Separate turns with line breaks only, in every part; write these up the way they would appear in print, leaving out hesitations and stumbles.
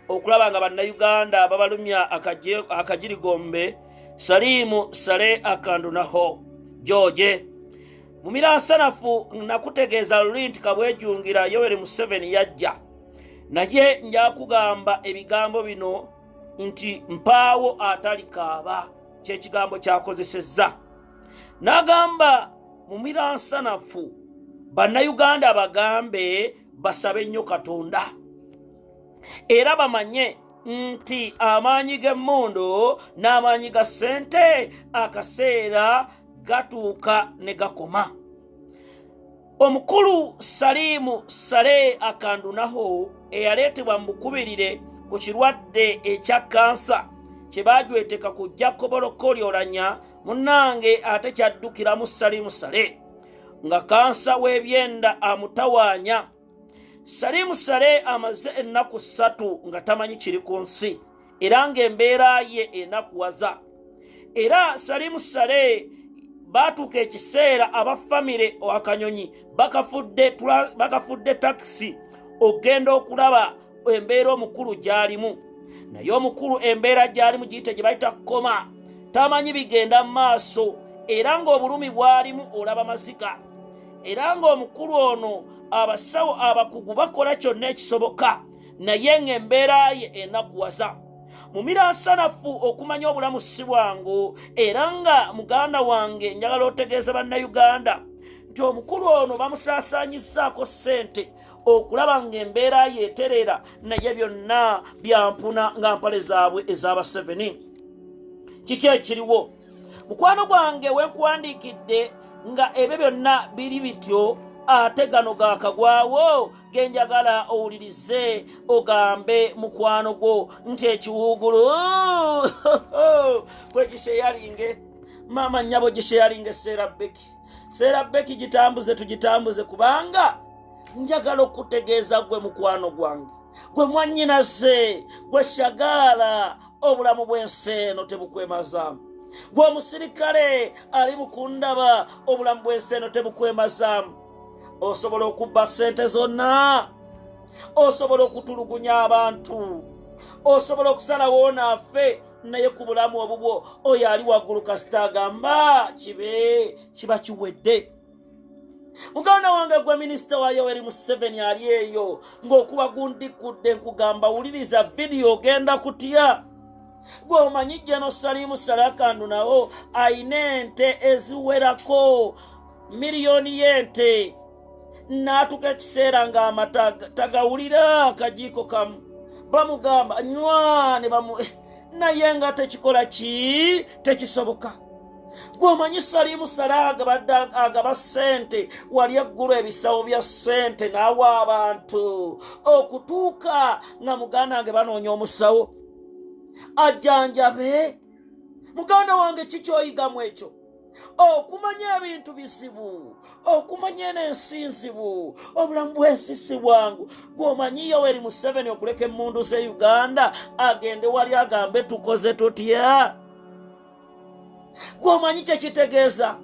okulaba nga Bannayuganda babalumya akagirigombe. Salimu Sale Akandunaho George Mumiransanafu, nakutegeeza luli nti kabwejungira Yoweri Museveni yajja, naye njakugamba ebigambo bino nti mpaawo atalikaaba. Kyekigambo kyakozesezza n'agamba Mumiransanafu Bannayuganda bagambe basabe nnyo Katonda era bamanye nti amaanyi g'emmundu n'amaanyi ga ssente akaseera gatuuka ne gakoma. Omukulu Salimu Sale Akandunaho eyaleetebwa mu bukubirire ku kirwadde ekya kansa kye baajweteka ku Jacob Olanya, munnange, ate kyaddukiramu Salimu Sale nga kansa w'ebyenda amutawaanya. Salimu Sale amaze ennaku 3 nga tamanyi kiri ku nsi era ng'embeera ye enakuwaza. Era Salimu Sale baatuuka ekiseera aba famire akanyonyi bakafudde takisi okugenda okulaba embeera omukulu gy'alimu. Naye omukulu embeera gy'alimu giyite gye bayita coma, tamanyi bigenda mu maaso era ng'obulumi bw'alimu olaba maziga. Era ng'omukulu ono abasawo abakugu bakola kyonna ekisoboka, naye ng'embeera ye enakuwaza. Mumiransanafu, okumanya obulamu si bwangu, era nga muganda wange njagala otegeeza Bannayuganda nti omukulu ono bamusaasaanyizaako ssente okulaba ng'embeera yeeterera, naye byonna byampuna nga mpale zaabwe ez'aba 7. Kiki ekiriwo, mukwano gwange, wenkuwandiikidde nga ebyo byonna biri bityo, ate gano gakagwawo genjagala owulirize ogambe mukwano gwo nti ekiwuugulu gwegisheyalinge maama nnyabo, gisheyalinge Seera Beki, Seera Beki, gitambuze, tugitambuze, kubanga njagala okutegeeza gwe mukwano gwange, gwe mwannyinaze, gwe shagaala, obulamu bw'ensi eno tebukwemazaamu. Gwe omusirikale ali mukundaba, obulamu bw'ensi eno tebukwemazaamu. Osobola okubba ssente zonna, osobola okutulugunya abantu, osobola okusalawo naafe, naye ku bulamu obubwo oyo ali waggulu kasita agamba kibe, kiba kiwedde. Muganda wange, gwe minisita wa Yoweri Museveni ali eyo ng'okuba gundikudde, nkugamba wuliriza vidiyo, ogenda kutya. Gwe omanyi jjano Salimu Salakandu nawo ayina ente eziwerako miliyoni y'ente, n'atuka ekiseera ng'amata tagawulira, akajiiko kamu bamugamba nywa ne bamu, naye nga tekikola ki, tekisoboka. Gweomanyi Salimu Sala agabadde agaba ssente wali eggulu ebisawo bya ssente n'awa abantu okutuuka nga muganda wange banoonya omusawo ajjanjabe. Muganda wange, kikyoyigamu ekyo? Okumanya ebintu bizibu, okumanya eno ensi nzibu, obulamu bw'ensi si bwangu. Gweomanyi Yoweri Museveni okuleka emmundu ze Uganda agende wali agambe tukoze tutya? Gweomanyi kyekitegeeza?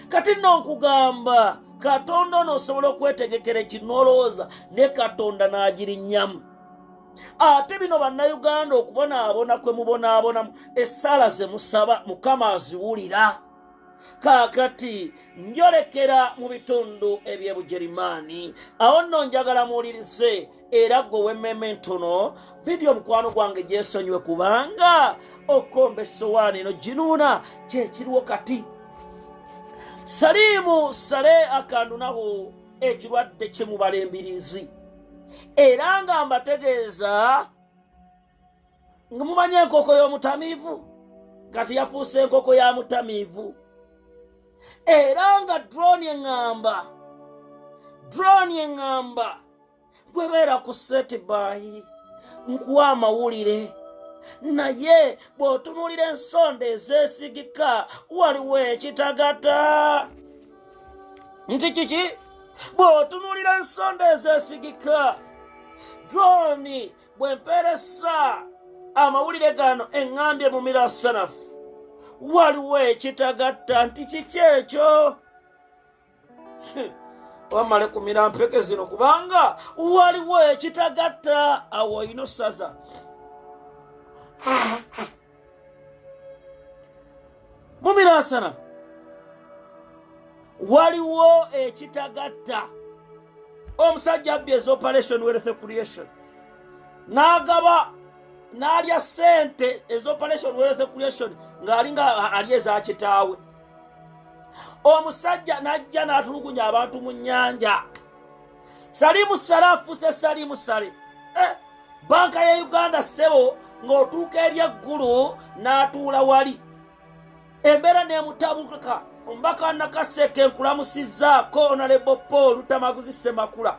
Kati nno nkugamba, Katonda ono osobola okwetegekera ekinolowooza ne Katonda n'agirinnyamu. Ate bino Bannayuganda okubonaabona kwe mubonaabonamu, essaala ze musaba Mukama aziwulira. Kaakati njolekera mu bitundu eby'Ebugerimaani. Awo nno njagala muwulirize, era gwe w'emmeeme entono, vidiyo mukwano gwange gyesonyiwe, kubanga okomba essowaani eno ginuuna kyekiriwo kati. Saliimu Sale Akandunaho ekirwadde kimubala embirizi, era nga mbategeeza nga mumanye enkoko y'omutamiivu kati yafuuse enkoko ya mutamiivu. Era nga drone eŋŋamba, drone eŋŋamba gwebeera ku standby nkuwa amawulire, naye bw'otunuulira ensonda ezeesigika waliwo ekitagata nti kiki? Bw'otunuulira ensonda ezeesigika, drone bwempeeresa amawulire gano eŋŋambye mu mirasanafu waliwo ekitagatta nti kiki ekyo? Wamale kumira mpeke zino, kubanga waliwo ekitagatta. Awo olina ossaza mumiransana, waliwo ekitagatta. Omusajja abbye eza Operation Wealth Creation, n'agaba, n'alya ssente eza Operation Wealth Creation ng'alinga ali eza kitaawe. Omusajja n'ajja n'atulugunya abantu mu nnyanja. Salimu Sale afuuse Salimu Sale. Banka ya Uganda, ssebo, ng'otuuka eri eggulu n'atuula wali, embeera n'emutabuka. Omubaka Nakaseke, nkulamusizzaako. Honorable Paul Lutamaguzi Ssemakula.